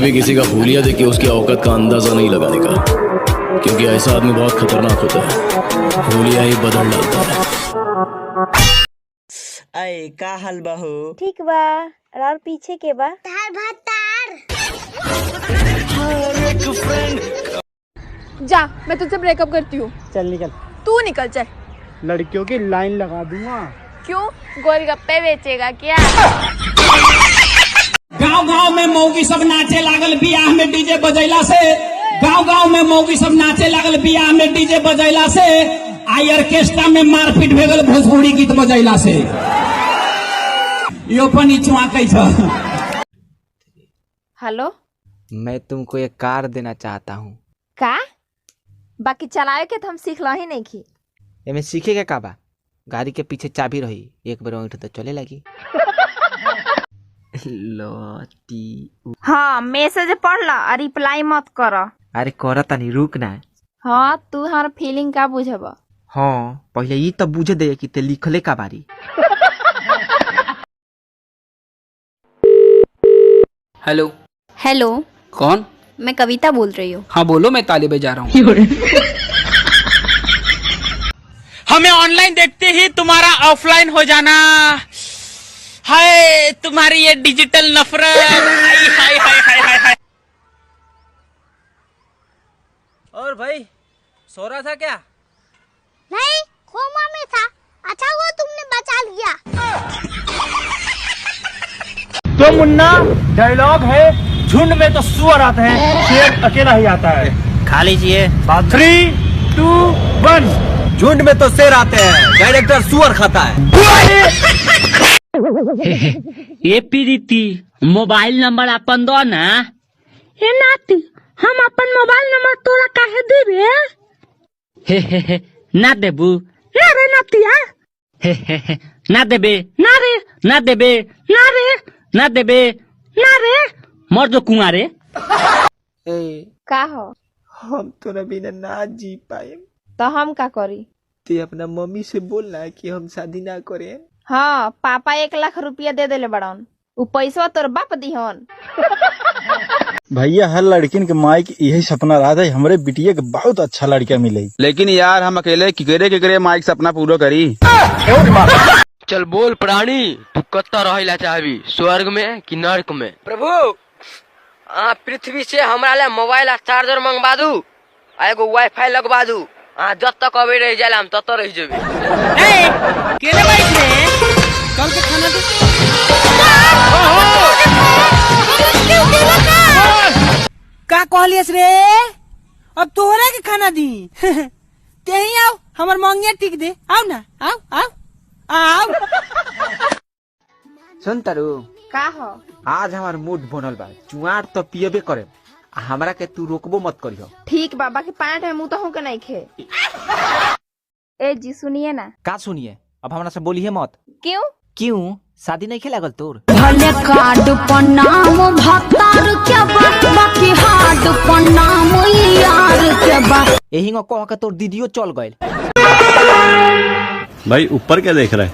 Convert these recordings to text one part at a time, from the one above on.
भी किसी का हुलिया देख के उसकी औकात का अंदाजा नहीं लगाने का, क्योंकि ऐसा आदमी बहुत खतरनाक होता है, हुलिया ही बदल डालता है। अय का हाल बा हो? ठीक बा। और पीछे के बा? जा, मैं तुझसे ब्रेकअप करती हूँ। चल निकल। तू निकल चल। लड़कियों की लाइन लगा दूंगा। क्यों, गोलगप्पे बेचेगा क्या? गांव गांव में मौगी सब नाचे लागल बियाह में डीजे बजैला से। गांव गांव में मौगी सब नाचे लागल बियाह में डीजे बजैला से। आई ऑर्केस्ट्रा में मारपीट भे गेल भोजपुरी गीत बजैला से। यो पनी चुआकै छ। हेलो, मैं तुमको एक कार देना चाहता हूँ। का? बाकी चलावे के तो हम सीखला ही नहीं की। एमे सीखे के का बा? गाड़ी के पीछे चाबी रही, एक बार ऐंठ तो चले लगी। लटी। हाँ, मैसेज पढ़ ला और रिप्लाई मत कर। अरे कर तनी, रुक ना। हाँ, तू हमार फीलिंग का बुझब? हाँ, पहले ई तो बुझे दे कि ते लिखले का बारी। हेलो। हेलो। कौन? मैं कविता बोल रही हूँ। हाँ बोलो, मैं ताली बजा रहा हूँ। हमें ऑनलाइन देखते ही तुम्हारा ऑफलाइन हो जाना। हाय तुम्हारी ये डिजिटल नफरत। हाय हाय हाय हाय हाय हाय। और भाई सो रहा था क्या? नहीं, कोमा में था। अच्छा हुआ तुमने बचा लिया। तो मुन्ना डायलॉग है, झुंड में तो सुअर आते हैं, शेर अकेला ही आता है। खा लीजिए। 3 2 1। झुंड में तो शेर आते हैं, डायरेक्टर सुअर खाता है। ए प्रीति, मोबाइल नंबर अपन दो ना। ए नाती, हम अपन मोबाइल नंबर तोरा काहे देबे? हे हे हे, ना देबू? ना रे नातिया। हे हे हे, ना देबे? ना रे। ना देबे? ना रे। ना देबे? ना रे। मर जो कुंवारे। ए, का हो? हम तोरा बिना ना जी पाए। तो हम का करी? ते अपना मम्मी से बोलना कि हम शादी ना करें। हाँ, पापा 1 लाख रुपया दे देले बड़न, उ पैसवा तोर बाप दिहन। भैया हर लड़किन के माई के यही सपना रहा था, हमरे बिटिया के बहुत अच्छा लड़का मिले। लेकिन यार हम अकेले किकरे किकरे माइक सपना पूरा करी। चल बोल प्राणी, तू कत्ता रहेला चाहबी, स्वर्ग में कि नर्क में? प्रभु, आ पृथ्वी से हमरा ला मोबाइल आ चार्जर मंगवा दू आ एगो वाईफाई लगवा दू। आ जब तक अबे रह जाला हम तब तक रह जेबे। केने बैठ रे? कल के खाना दे। का कहलियस रे? अब तोहरा के खाना दी? ते ही आओ, हमर मंगिया टिक दे। आओ ना, आओ आओ आओ। सुन तारू। का हो? आज हमार मूड बनल बा, जुआर तो पियबे करे, आ हमरा के तू रोकबो मत करियो। ठीक बा, बाकी पैंट में मुंह तो के नहीं खे। ए जी सुनिए ना। का सुनिए? अब हमरा से बोलिए मत। क्यों? क्यों, शादी नहीं खेला गल तोर? भले कार्ड पर नाम भतार के बा, बाकी हार्ड पर नाम यार के बा। एही कह के तोर दीदियो चल गइल। भाई ऊपर क्या देख रहा है,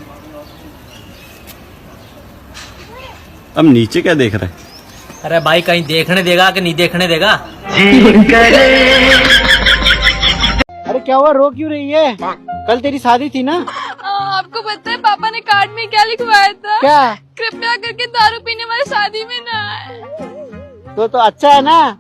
अब नीचे क्या देख रहा है? अरे भाई कहीं देखने देगा कि नहीं देखने देगा? अरे क्या हुआ, रो क्यों रही है? कल तेरी शादी थी ना? आपको पता है पापा ने कार्ड में क्या लिखवाया था? क्या? कृपया करके दारू पीने वाले शादी में ना आए। तो अच्छा है ना,